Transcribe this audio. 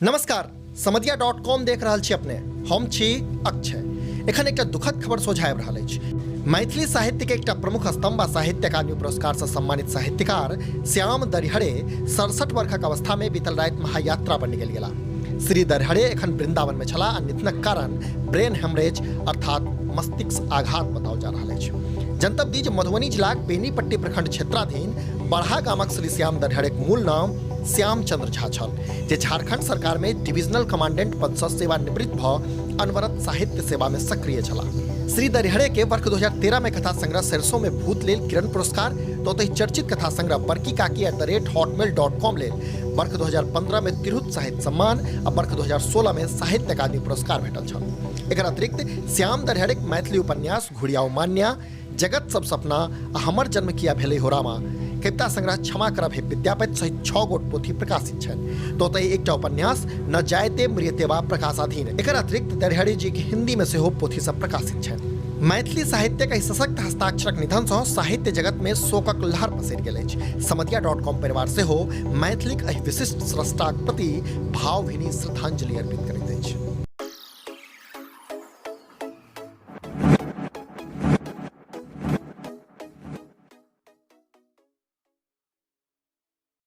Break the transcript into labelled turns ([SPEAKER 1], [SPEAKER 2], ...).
[SPEAKER 1] नमस्कार, समदिया dot com देख रहल छी अपने। हम छी अक्षय। एखन एकटा दुखद खबर सोझा आबि रहल अछि। मैथिली साहित्य के एकटा प्रमुख स्तंभ आ साहित्य अकादमी पुरस्कार से सम्मानित साहित्यकार श्याम दरिहरे 67 वर्षक अवस्था में बीतल राति महायात्रा पर निकलि गेला। श्री दरिहरे एखन वृंदावन में छलाह आ निधनक कारण ब्रेन हेमरेज अर्थात मस्तिष्क आघात बताओल जा रहल अछि। जनतब दी जे मधुबनी जिलाक बेनीपट्टी प्रखंड क्षेत्राधीन बड़हा गामक श्री श्याम दरिहरेक मूल नाम श्याम चंद्र झा छल, जे झारखंड सरकार में डिविजनल कमांडेंट पद सँ सेवानिवृत्त भ अनवरत साहित्य सेवा में सक्रिय छलाह। श्री दरिहरे के वर्ष 2013 में कथा संग्रह सरसों में भूत लेल किरण पुरस्कार तो ओतहि चर्चित कथा संग्रह बड़की काकी @hotmail.com लेल वर्ष 2015 में तिरहुत साहित्य सम्मान आ वर्ष 2016 में साहित्य अकादमी पुरस्कार भेटल छल। एकर अतिरिक्त श्याम दरिहरेक मैथिली उपन्यास घुड़ियाओ मान्या, जगत सब सपना आ हमर जन्म किया भेलै हो रामा, कविता संग्रह क्षमा करब हे विद्यापति सहित 6 गोट पोथी प्रकाशित छनि। तो ओतहि एकटा उपन्यास न जायते म्रियते वा प्रकाशाधीन। एकर अतिरिक्त दरिहरे जी के हिंदी में सेहो पोथी सब प्रकाशित छनि। मैथिली साहित्यक एहि सशक्त हस्ताक्षरक निधन सँ साहित्य जगत में शोकक लहर पसरि गेल अछि। समदिया डॉट कॉम परिवार सेहो मैथिलीक एहि विशिष्ट स्रष्टाक प्रति भावभीनी श्रद्धांजलि अर्पित करैत अछि।